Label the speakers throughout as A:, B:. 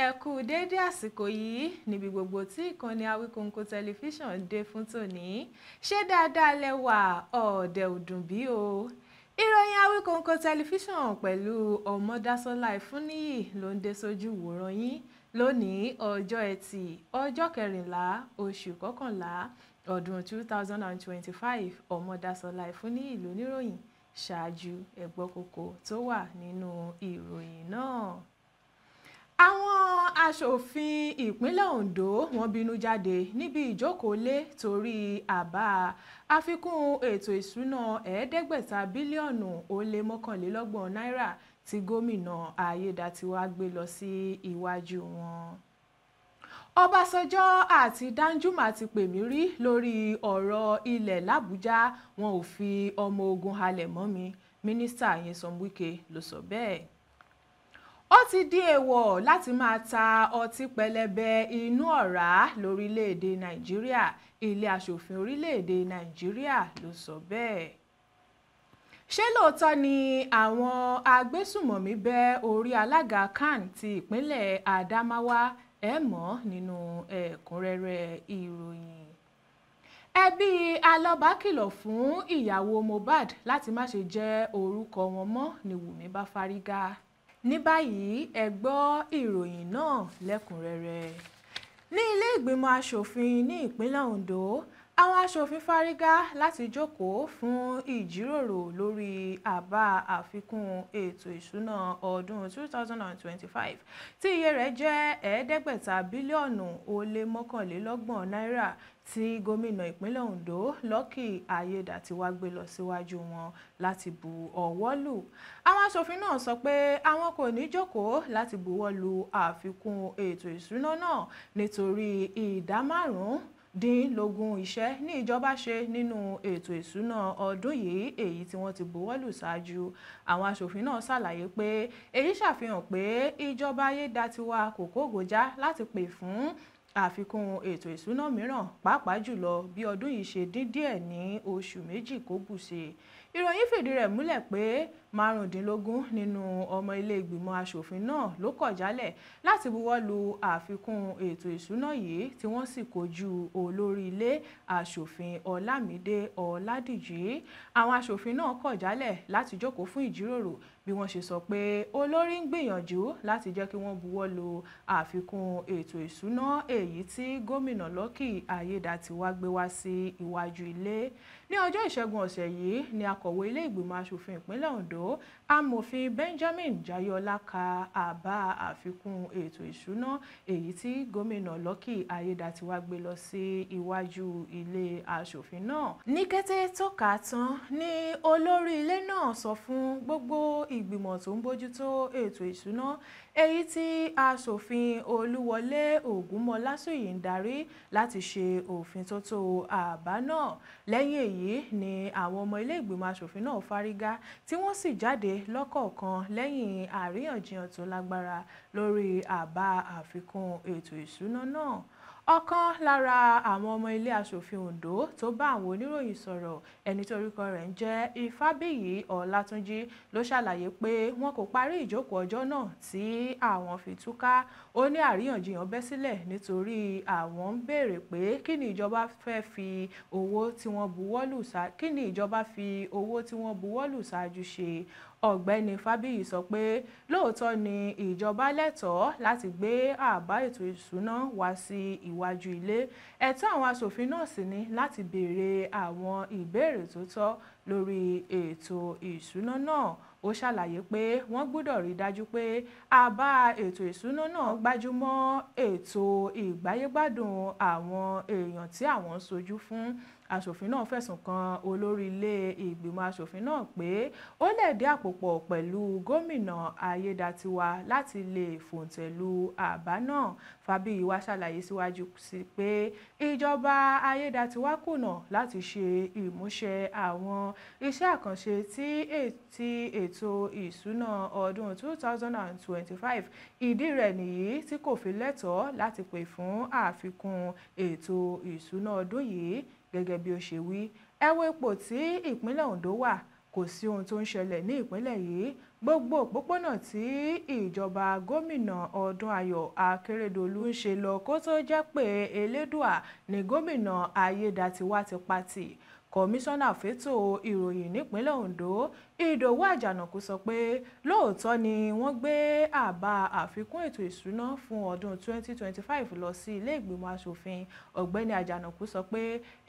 A: Ẹ kú déédé àsìkò yìí níbi gbogbo tí ìkànnì Awíkonko tẹlifíṣàn dé fún tòní. Ṣé dáadáa lẹ wà? Ọ̀ọ̀dẹ̀ ò dùn bí o. Ìròyìn Awíkonko tẹlifíṣàn pẹ̀lú Ọmọdásọ́lá Ìfúnníyì ló ń dé sójú ìwòran yín lónìí, ọjọ́ Ẹtì, ọjọ́ kẹrìnlá, oṣù kọkànlá, ọdún 2025. Ọmọdásọ́lá Ìfúnníyì lóníròyìn. Ṣáájú, ẹ gbọ́ kókó tó wà nínú ìròyìn náà. Àwọn aṣòfin ìpínlẹ̀ Ondo wọ́n bínú jáde níbi ìjókòólé torí àbá àfikún ètò ìṣúná 5,031 bílíọ̀nù náírà tí gómìnà Ayédàtiwá gbé lọ sí iwájú wọn. Ọbásanjọ́ àti Danjuma ti pè mí rí lórí ọ̀rọ̀ ilẹ̀ làbújá, wọn ò fi ọmọ ogun halẹ̀ mọ́ mi, Mínísítà Nyesom Wike ló sọ bẹ́ẹ̀. Ó ti di èèwọ̀ láti máa ta ọtí pẹlẹbẹ inú ọ̀rá lórílẹ̀‐èdè Nàìjíríà, Ilé Aṣòfin orílẹ̀‐èdè Nàìjíríà ló sọ bẹ́ẹ̀. Ṣé lóòótọ́ ni àwọn agbésùmọ̀mí bẹ́ orí alága CAN ti ìpínlẹ̀ Adamawa? Ẹ mọ̀ nínú ẹ̀kúnrẹ́rẹ́ ìròyìn. Ẹbí Alọ́ba kìlọ̀ fún ìyàwó Mohbad láti má ṣe jẹ́ orúkọ wọn mọ́ ní Wùmí bá fárígá. Ní báyìí, ẹ gbọ́ ìròyìn náà lẹ́kùnrẹ́rẹ́. Ní ilé ìgbìmọ̀ aṣòfin ní ìpínlẹ̀ Ondo, àwọn aṣòfin fárígá láti jókòó fún ìjíròrò lórí àbá àfikún ètò ìṣúná ọdún 2025 tí iye rẹ̀ jẹ́ 5,031 bílíọ̀nù náírà tí gómìnà ìpínlẹ̀ Ondo Lucky Aiyedàatiwá gbé lọ síwájú wọn láti bu ọwọ́ lù. Àwọn aṣòfin náà sọ pé àwọn kò ní jókòó láti buwọ́ lu àfikún ètò ìṣúná náà nítorí ìdá 15 iṣẹ́ ní ìjọba ṣe nínú ètò ìṣúná ọdún yìí, èyí tí wọ́n ti buwọ́ lù ṣáájú. Àwọn aṣòfin náà ṣàlàyé pé èyí ṣàfihàn pé ìjọba Ayédàtiwá kò kógojá láti pè fún àfikún ètò ìṣúná mìíràn, pàápàá jùlọ bí ọdún yìí ṣe dín díẹ̀ ní oṣù 2 kó bùṣe. Ìròyìn fìdí rẹ̀ múlẹ̀ pé 15 nínú ọmọ ilé ìgbìmọ̀ aṣòfin náà ló kọ̀ jálẹ̀ láti buwọ́ lu àfikún ètò ìṣúná yìí, tí wọ́n sì kojú olórí ilé aṣòfin Ọlámídé Ọládíjì. Àwọn aṣòfin náà kọ̀ jálẹ̀ láti jókòó fún ìjíròrò bí wọ́n ṣe sọ pé olórí ń gbìyànjú láti jẹ́ kí wọ́n buwọ́ lu àfikún ètò ìṣúná èyí tí gómìnà Lucky Ayédàtiwá gbé wá sí iwájú ilé. Ní ọjọ́ Ìṣẹ́gun ọ̀sẹ̀ yìí ni akọ̀wé ilé ìgbìmọ̀ aṣòfin ìpínlẹ̀ Ondo, Amòfin Benjamin Jayéọlá, ka àbá àfikún ètò ìṣúná èyí tí gómìnà Lucky Ayédàtiwá gbé lọ sí iwájú ilé aṣòfin náà. Ní kété tó kà á tán ní olórí ilé náà sọ fún gbogbo ìgbìmọ̀ tó ń bójútó ètò ìṣúná, èyí tí aṣòfin Olúwọlé Ògúnmọ́lásùyì ń darí, láti ṣe òfin tótó àbá náà. Lẹ́yìn èyí ni àwọn ọmọ ilé ìgbìmọ̀ aṣòfin náà fárígá, tí wọ́n sì jáde lọ́kọ̀ọ̀kan lẹ́yìn àríyànjiyàn tó lágbára lórí àbá àfikún ètò ìṣúná náà. Ọ̀kan lára àwọn ọmọ ilé aṣòfin Ondo tó bá àwọn oníròyìn sọ̀rọ̀, ẹni tí orúkọ rẹ̀ ń jẹ́ Ifábíyì Ọlátúnjì, ló ṣàlàyé pé wọn kò parí ìjókòó ọjọ́ náà tí àwọn fi túká. Ó ní àríyànjiyàn bẹ́ sílẹ̀ nítorí àwọn ń béèrè pé kí ni ìjọba fẹ́ fi owó tí wọ́n buwọ́ lù kí ni ìjọba fi owó tí wọ́n buwọ́ lù ṣáájú ṣe. Ọ̀gbẹ́ni Fábíyì sọ pé lóòótọ́ ni ìjọba lẹ́tọ̀ọ́ láti gbé àbá ètò ìṣúná wá sí iwájú ilé, ẹ̀tọ́ àwọn aṣòfin náà sì ni láti béèrè àwọn ìbéèrè tó tọ́ lórí ètò ìṣúná náà. Ó ṣàlàyé pé wọ́n gbọ́dọ̀ rí dájú pé àbá ètò ìṣúná náà gbájúmọ́ ètò ìgbáyégbádùn àwọn èèyàn tí àwọn ń ṣojú fún. Aṣòfin náà fẹ̀sùn kan olórí ilé ìgbìmọ̀ aṣòfin náà pé ó lẹ̀dí àpò pọ̀ pẹ̀lú gómìnà Ayédàtiwá láti lè fòǹtẹ̀ lu àbá náà. Fábíyì wá ṣàlàyé síwájú sí pé ìjọba Ayédàtiwá kùnà láti ṣe ìmúṣẹ àwọn iṣẹ́ àkànṣe tí ètò ìṣúná ọdún 2025. Ìdí rẹ̀ nìyí tí kò fi lẹ́tọ̀ọ́ láti pè fún àfikún ètò ìṣúná ọdún yìí, gẹ́gẹ́ bí ó ṣe wí. Ẹ wo ipò tí ìpínlẹ̀ Ondo wà, kò sí ohun tó ń ṣẹlẹ̀ ní ìpínlẹ̀ yìí. Gbogbo òpópónà tí ìjọba gómìnà Ọdúnayọ̀ Akérédolú ń ṣe lọ kó tó jẹ́ pé Elédùà ní gómìnà Ayédàtiwá ti pa tì. Kọmíṣánná fétò ìròyìn nípínlẹ̀ Ondo Ìdòwú Àjànàkú sọ pé lóòótọ́ ni wọ́n gbé àbá àfikún ètò ìṣúná fún ọdún 2025 lọ sí ilé ìgbìmọ̀ asòfin. Ọ̀gbẹ́ni Àjànàkú sọ pé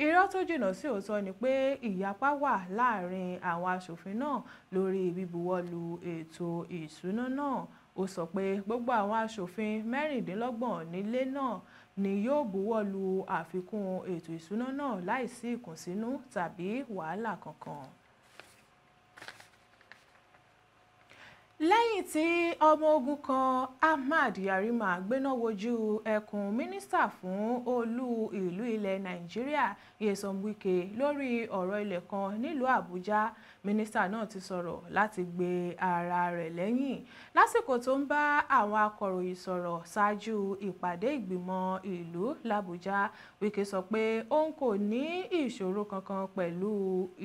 A: irọ́ tó jìnnà sí òótọ́ ni pé ìyapa wà láàrin àwọn asòfin náà lórí bíbuwọ́lù ètò ìṣúná náà. Ó sọ pé gbogbo àwọn asòfin 26 nílé náà ni yóò buwọ́ lu àfikún ètò ìṣúná náà láìsí ìkùnsínú tàbí wàhálà kankan. Lẹ́yìn tí ọmọ ogun kan Ahmad Yarima gbéná wojú ẹkùn mínísítà fún olú ìlú ilẹ̀ Nàìjíríà Nyesom Wike lórí ọ̀rọ̀ ilẹ̀ kan nílùú Àbújá, mínísítà náà ti sọ̀rọ̀ láti gbé ara rẹ̀ lẹ́yìn lásìkò tó ń bá àwọn akọ̀ròyìn sọ̀rọ̀ ṣáájú ìpàdé ìgbìmọ̀ ìlú làbújá. Wike sọ pé òun kò ní ìṣòro kankan pẹ̀lú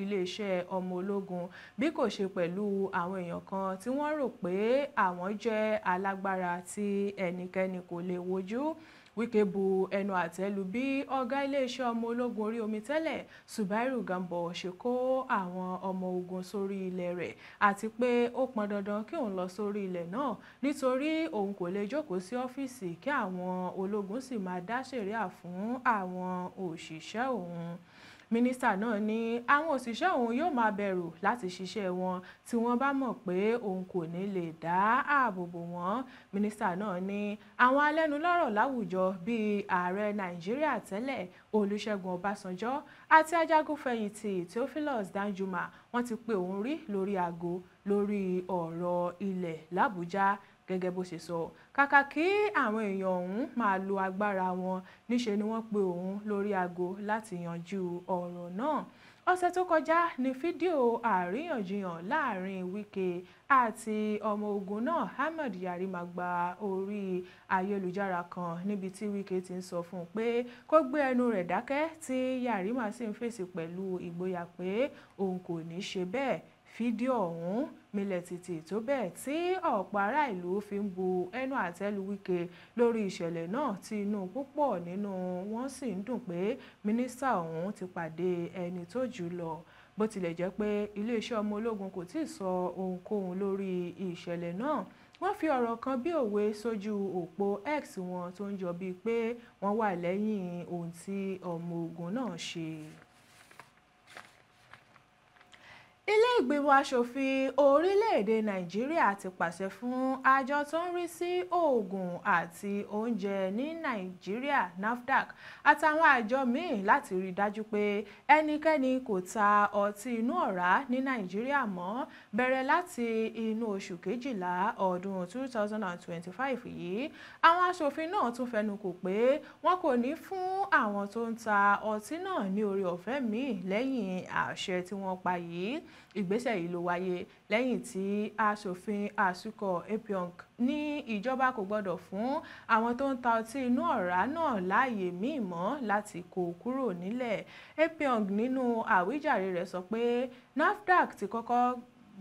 A: iléeṣẹ́ ọmọ ológun bí kò ṣe pẹ̀lú àwọn èèyàn kan tí wọ́n rò pé àwọn jẹ́ alágbára tí ẹnikẹ́ni kò lè wojú. Wike bu ẹnu àtẹ́ lu bí ọ̀gá iléeṣẹ́ ọmọ ológun orí omi tẹ́lẹ̀ Zubairu Gambo ṣe kó àwọn ọmọ ogun sórí ilẹ̀ rẹ̀ àti pé ó pọn dandan kí òun lọ sórí ilẹ̀ náà nítorí òun kò lè jókòó sí ọ́fíìsì kí àwọn ológun sì máa dá sẹ̀ríà fún àwọn òṣìṣẹ́ òun. Mínísítà náà ní àwọn òṣìṣẹ́ òun yóò máa bẹ̀rù láti ṣiṣẹ́ wọn tí wọ́n bá mọ̀ pé òun kò ní lè dá ààbò bò wọ́n. Mínísítà náà ní àwọn alẹ́nulọ́rọ̀ láwùjọ bíi ààrẹ Nàìjíríà tẹ́lẹ̀ Olúṣẹ́gun Ọbásanjọ́ àti ajagunfẹ̀yìntì Theophilus Danjuma wọ́n ti pe òun rí lórí aago lórí ọ̀rọ̀ ilẹ̀ làbújá. Gẹ́gẹ́ bó ṣe sọ, kàkà kí àwọn èèyàn ọ̀hún máa lo agbára wọn níṣe ni wọ́n pe òun lórí aago láti yanjú ọ̀rọ̀ náà. Ọ̀sẹ̀ tó kọjá ní fídíò àríyànjiyàn láàrin Wike àti ọmọ ogun náà Ahmad Yarima gba orí ayélujára kan níbi tí Wike ti ń sọ fún un pé kó gbé ẹnu rẹ̀ dákẹ́ tí Yarima sì ń fèsì pẹ̀lú ìgboyà pé òun kò ní ṣe bẹ́ẹ̀. Fídíò ọ̀hún milẹ̀ tìtì tó bẹ́ẹ̀ tí ọ̀pọ̀ ará ìlú fi ń bu ẹnu àtẹ́ lu Wike lórí ìṣẹ̀lẹ̀ náà tí inú púpọ̀ nínú wọn sì ń dùn pé mínísítà ọ̀hún ti pàdé ẹni tó jù lọ. Bó tilẹ̀ jẹ́ pé iléeṣẹ́ ọmọ ológun kò tíì sọ ohunkóhun lórí ìṣẹ̀lẹ̀ náà, wọ́n fi ọ̀rọ̀ kan bí òwe sójú òpó X wọn tó ń jọ bíi pé wọ́n wà lẹ́yìn ohun tí ọmọ ogun náà ṣe. Ilé ìgbìmọ̀ aṣòfin orílẹ̀-èdè Nàìjíríà ti pàṣẹ fún àjọ tó ń rí sí oògùn àti oúnjẹ ní Nàìjíríà NAFDAC àtàwọn àjọ míì láti rí dájú pé ẹnikẹ́ni kò ta ọtí inú ọ̀rá ní Nàìjíríà mọ́ bẹ̀rẹ̀ láti inú oṣù kejìlá ọdún 2025 yìí. Àwọn aṣòfin náà tún fẹnu kò pé wọn kò ní fún àwọn tó ń ta ọtí náà ní oore ọ̀fẹ́ míì lẹ́yìn àṣẹ tí wọ́n pa yìí. Ìgbésẹ̀ yìí ló wáyé lẹ́yìn tí aṣòfin Àsùkọ Epiong ní ìjọba kò gbọdọ̀ fún àwọn tó ń ta ọtí inú ọ̀rá náà láàyè míì mọ́ láti kó kúrò nílẹ̀. Epiong nínú àwíjàre rẹ̀ sọ pé NAFDAC ti kọ́kọ́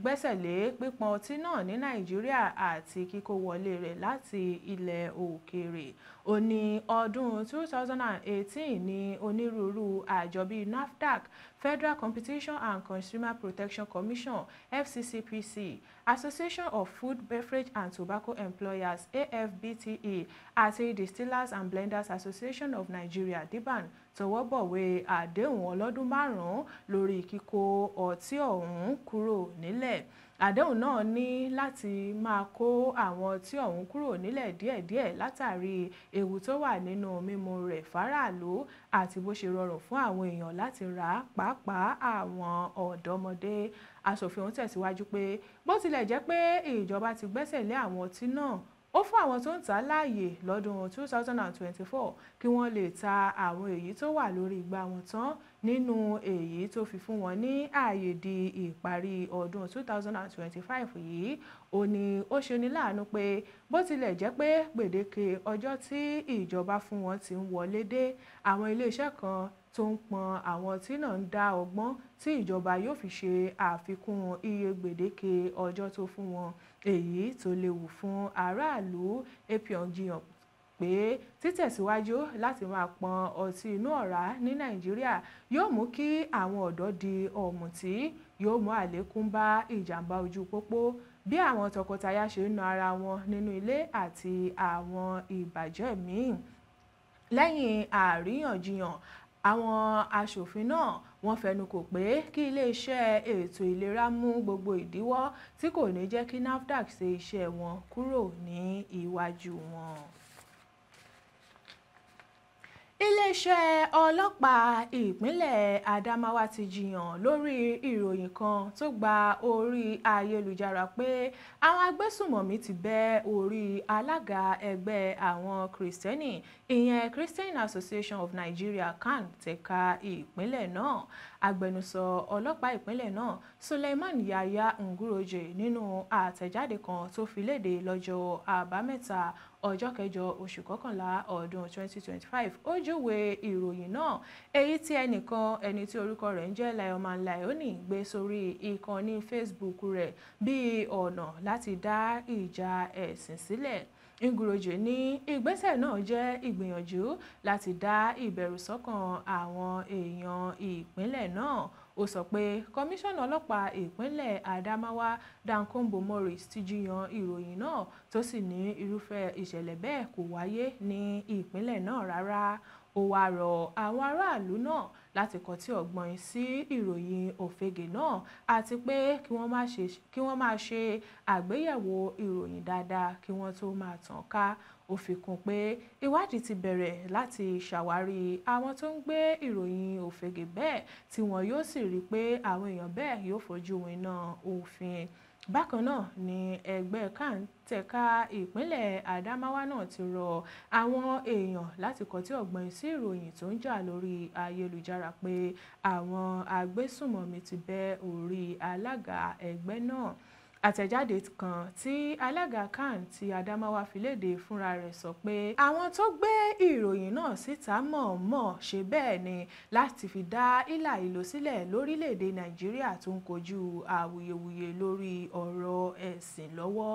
A: gbẹ́sẹ̀ lé pípọn ọtí náà ní Nàìjíríà àti kíkó wọlé rẹ̀ láti ilẹ̀ òkèèrè. Ó ní ọdún 2018 ní onírúurú àjọ bíi NAFDAC, Federal Competition and Consumer Protection Commission FCCPC, Association of Food, Beverage and Tobacco Employers AFBTE àti Distillers and Blenders Association of Nigeria DBAN tọwọ́ bọ̀wé àdéhùn ọlọ́dún márùn-ún lórí kíkó ọtí ọ̀hún kúrò nílẹ̀. Àdéhùn náà ní láti máa kó àwọn ọtí ọ̀hún kúrò nílẹ̀ díẹ̀díẹ̀ látàrí ewu tó wà nínú mímu rẹ̀ fáráàlú àti bó ṣe rọrùn fún àwọn èèyàn láti rà á, pàápàá àwọn ọ̀dọ́mọdé. Aṣòfin ọ̀hún tẹ̀síwájú pé bó tilẹ̀ jẹ́ pé ìjọba ti gbẹ́sẹ̀ lé àwọn ọtí náà, ó fún àwọn tó ń tà á láàyè lọ́dún 2024 kí wọ́n lè ta àwọn èyí tó wà lórí igbá wọn tán nínú èyí tó fi fún wọn ní ààyè di ìparí ọdún 2025 yìí. Ó ní ó ṣeni láàánú pé bó tilẹ̀ jẹ́ pé gbèdéke ọjọ́ tí ìjọba fún wọn ti ń wọlé dé, àwọn iléeṣẹ́ kan tó ń pọn àwọn ọtí náà ń dá ọgbọ́n tí ìjọba yóò fi ṣe àfikún iye gbèdéke ọjọ́ tó fún wọn, èyí tó léwu fún aráàlú. Epion jiyàn pé títẹ̀síwájú láti máa pọn ọtí inú ọ̀rá ní Nàìjíríà yóò mú kí àwọn ọ̀dọ́ di ọ̀mùtí, yóò mú àlékún bá ìjàmbá ojú pópó, bí àwọn tọkọtaya ṣe ń na ara wọn nínú ilé àti àwọn ìbàjẹ́ míì. Lẹ́yìn àríyànjiyàn, àwọn aṣòfin náà wọ́n fẹnukò pé kí iléeṣẹ́ ètò ìlera mú gbogbo ìdíwọ́ tí kò ní jẹ́ kí NAFDAC ṣe iṣẹ́ wọn kúrò ní iwájú wọn. Iléeṣẹ́ ọlọ́pàá ìpínlẹ̀ Adamawa ti jiyàn lórí ìròyìn kan tó gba orí ayélujára pé àwọn agbésùmọ̀mí ti bẹ́ orí alága ẹgbẹ́ àwọn Kìrìsìtẹ́nì ìyẹn Christian Association of Nigeria CAN tẹ̀ka ìpínlẹ̀ náà. Agbẹnusọ ọlọ́pàá ìpínlẹ̀ náà Suleiman Yahya Nguroje nínú àtẹ̀jáde kan tó fi léde lọ́jọ́ Àbámẹ́ta ọjọ́ kẹjọ oṣù kọkànlá ọdún 2025 ó júwe ìròyìn náà èyí tí ẹnìkan ẹni tí orúkọ rẹ̀ ń jẹ́ Lioman Lioni gbé sórí ìkànnì Facebook rẹ̀ bíi ọ̀nà láti dá ìjà ẹ̀sìn sílẹ̀. Nguroje ní ìgbésẹ̀ náà jẹ́ ìgbìyànjú láti dá ìbẹ̀rù sọ́kàn àwọn èèyàn ìpínlẹ̀ náà. Ó sọ pé kọmíṣánná ọlọ́pàá ìpínlẹ̀ Adamawa Dankombo Morris ti jiyàn ìròyìn náà tó sì ní irúfẹ́ ìṣẹ̀lẹ̀ bẹ́ẹ̀ kò wáyé ní ìpínlẹ̀ náà rárá. Ó wáá rọ àwọn aráàlú náà láti kọtí ọ̀gbọin sí ìròyìn òfegè náà àti pé kí wọ́n máa ṣe àgbéyẹ̀wò ìròyìn dáadáa kí wọ́n tó máa tàn ká. Ó fi kún pé ìwádìí ti bẹ̀rẹ̀ láti ṣàwárí àwọn tó ń gbé ìròyìn òfegè bẹ́ẹ̀ tí wọn yóò sì rí i pé àwọn èèyàn bẹ́ẹ̀ yóò fojú winá òfin. Bákan náà ni ẹgbẹ́ CAN tẹ̀ka ìpínlẹ̀ Adamawa náà ti rọ àwọn èèyàn láti kọtí ọ̀gbọin sí ìròyìn tó ń jà lórí ayélujára pé àwọn agbésùmọ̀mí ti bẹ́ orí alága ẹgbẹ́ náà. Àtẹ̀jáde kan tí alága CAN ti Adamawa fi léde fúnra rẹ̀ sọ pé àwọn tó gbé ìròyìn náà síta mọ̀ọ́mọ̀ ṣe bẹ́ẹ̀ ni láti fi dá hílàhílo sílẹ̀ lórílẹ̀‐èdè Nàìjíríà tó ń kojú awuyewuye lórí ọ̀rọ̀ ẹ̀sìn lọ́wọ́.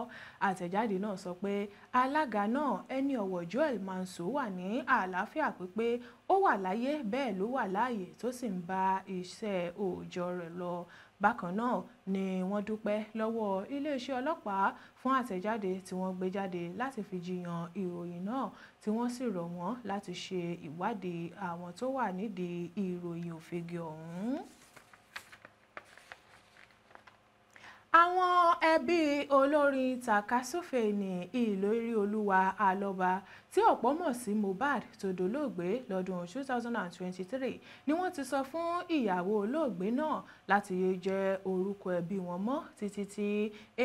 A: Àtẹ̀jáde náà sọ pé alága náà ẹni ọ̀wọ̀ Joel Manso wà ní àlàáfíà pípé, ó wà láyé bẹ́ẹ̀ ló wà láàyè tó sì ń bá iṣẹ́ òòjọ́ rẹ̀ lọ. Bákan náà ni wọ́n dúpẹ́ lọ́wọ́ iléeṣẹ́ ọlọ́pàá fún àtẹ̀jáde tí wọ́n gbé jáde láti fi jiyàn ìròyìn náà tí wọ́n sì rọ̀ wọ́n láti ṣe ìwádìí àwọn tó wà nídìí ìròyìn òfegè ọ̀hún. Àwọn ẹbí olórin tàkasúfèé ní Ìléríolúwà Alọ́ba tí ọ̀pọ̀ mọ̀ sí Mohbad tó dolóògbé lọ́dún 2023 ni wọ́n ti sọ fún ìyàwó olóògbé náà láti yéé jẹ́ orúkọ ẹbí wọn mọ́ títí tí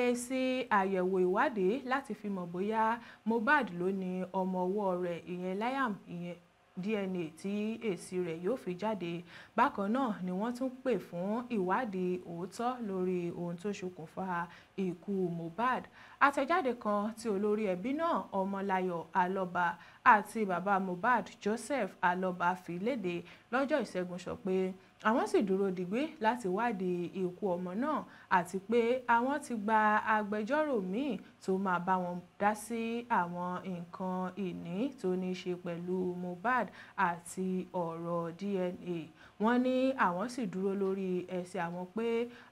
A: èsì àyẹ̀wò ìwádìí láti fi mọ̀ bóyá Mohbad ló ní ọmọ ọwọ́ rẹ̀ ìyẹn Liam ìyẹn DNA tí èsì rẹ̀ yóò fi jáde. Bákan náà ni wọ́n tún pè fún ìwádìí òótọ́ lórí ohun tó ṣokùnfà ikú Mohbad. Àtẹ̀jáde kan tí olórí ẹbí náà Ọmọláyọ̀ Alọ́ba àti bàbá Mohbad Joseph Alọ́ba fi léde lọ́jọ́ Ìṣẹ́gun sọ pé àwọn sì dúró digbí láti wádìí ikú ọmọ náà àti pé àwọn ti gba agbẹjọ́rò míì tó máa bá wọn dá sí àwọn nǹkan ìní tó ní í ṣe pẹ̀lú Mohbad àti ọ̀rọ̀ DNA. Wọ́n ní àwọn sì dúró lórí ẹsẹ̀ àwọn pé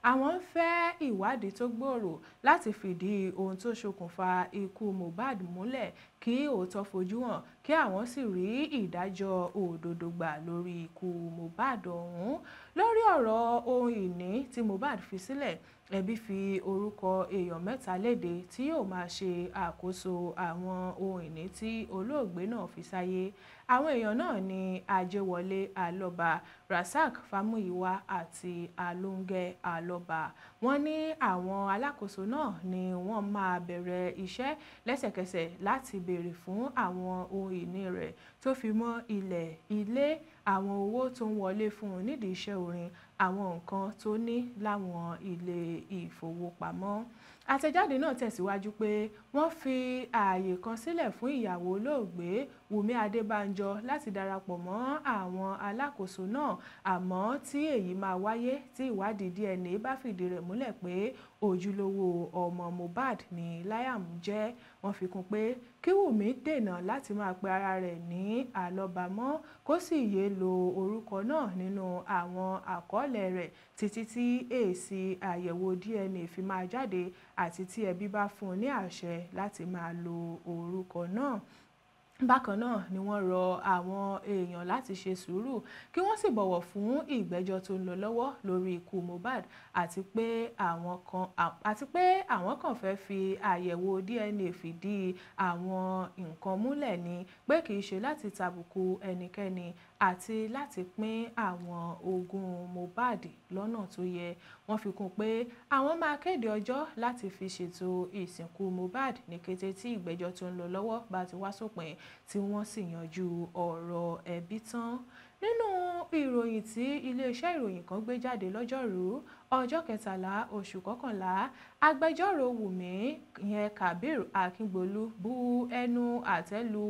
A: àwọn ń fẹ́ ìwádìí tó gbòòrò láti fìdí ohun tó ṣokùnfà ikú Mohbad múlẹ̀ kí òótọ́ fojú hàn kí àwọn sì rí ìdájọ́ òdodo gbà lórí ikú Mohbad ọ̀hún. Lórí ọ̀rọ̀ ohun ìní tí Mohbad fi sílẹ̀, ẹbí fi orúkọ èèyàn mẹ́ta léde tí yóò máa ṣe àkóso àwọn ohun ìní tí olóògbé náà fi sáyé. Àwọn èèyàn náà ni Ajéwọlé Alọ́ba, Rasaq Fámúyìwá àti Alóńgẹ́ Alọ́ba. Wọ́n ní àwọn alákòóso náà ni wọ́n máa bẹ̀rẹ̀ iṣẹ́ lẹ́sẹ̀kẹsẹ̀ láti béèrè fún àwọn ohun ìní rẹ̀ tó fi mọ́ ilẹ̀, ilé, àwọn owó tó ń wọlé fún un nídìí iṣẹ́ orin, àwọn nǹkan tó ní láwọn ilé ìfowópamọ́. Àtẹ̀jáde náà tẹ̀síwájú pé wọ́n fi ààyè kan sílẹ̀ fún ìyàwó olóògbé Wùmí Adébánjọ láti darapọ̀ mọ́ àwọn alákòóso náà, àmọ́ tí èyí máa wáyé tí ìwádìí DNA bá fìdí rẹ̀ múlẹ̀ pé ojúlówó ọmọ Mohbad ní Liam jẹ́. Wọ́n fi kún pé kí Wùmí dènà láti máa pe ara rẹ̀ ní àlọ́bàmọ́, kó sì yéé lo orúkọ náà nínú àwọn àkọọ́lẹ̀ rẹ̀ títí tí èsì àyẹ̀wò DNA fi máa jáde àti tí ẹbí bá fún un ní àṣẹ láti máa lo orúkọ náà. Bákan náà ni wọ́n rọ àwọn èèyàn láti ṣe sùúrù kí wọ́n sì bọ̀wọ̀ fún ìgbẹ́jọ́ tó ń lọ lọ́wọ́ lórí ikú Mohbad, àti pé àwọn kan fẹ́ fi àyẹ̀wò DNA fìdí àwọn nǹkan múlẹ̀ ni, pé kì í ṣe láti tàbùkù ẹnikẹ́ni àti láti pín àwọn ogún Mohbad lọ́nà tó yẹ. Wọ́n fi kún pé àwọn máa kéde ọjọ́ láti fi ṣètò ìsìnkú Mohbad ní kété tí ìgbẹ́jọ́ tó ń lọ lọ́wọ́ bá ti wá sópin tí wọ́n sì yanjú ọ̀rọ̀ ẹbí tán. Nínú ìròyìn tí iléeṣẹ́ ìròyìn kan gbé jáde lọ́jọ́rùú ọjọ́ kẹtàlá oṣù kọkànlá, agbẹjọ́rò Wùmí yẹn Kabir Akíngbólú bu ẹnu àtẹ́ lu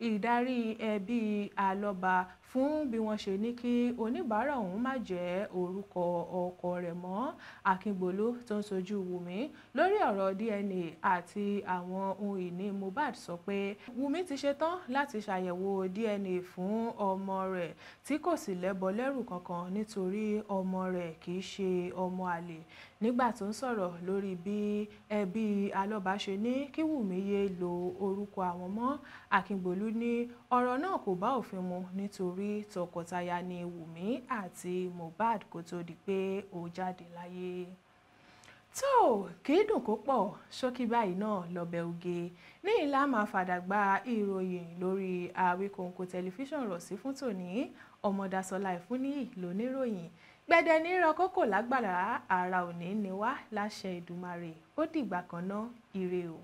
A: ìdarí ẹbí Alọ́ba fún bí wọ́n ṣe ní kí oníbàárà òun má jẹ́ orúkọ ọkọ rẹ̀ mọ́. Akíngbólú tó ń sojú Wùmí lórí ọ̀rọ̀ DNA àti àwọn ohun ìní Mohbad sọ pé Wùmí ti ṣetán láti ṣàyẹ̀wò DNA fún ọmọ rẹ̀ tí kò sì lẹ́bọ lẹ́rù kankan nítorí ọmọ rẹ̀ kì í ṣe ọmọ àlè. Nígbà tó ń sọ̀rọ̀ lórí bí ẹbí Alọ́ba ṣe ní kí Wùmí yéé lo orúkọ àwọn mọ́, Akíngbólú ní ọ̀rọ̀ náà kò bá òfin mu nítorí tọkọtaya ni Wùmí àti Mohbad kó tó di pé ó jáde láyé. Tó kì í dùn kó pọ̀, ṣókí báyìí náà lọ́bẹ̀ oge. Ní ìlà máa fàdàgbà ìròyìn lórí Àwíkòǹkò tẹlifíṣàn rọ̀ sí fún tòní. Ọmọdásọlá Ìfúnníyì lóníròyìn. Gbẹ̀dẹ̀ ní rọkókò lágbára, ara òní ni wá láṣẹ Èdùmàrè. Ó dìgbà kan náà, ire o.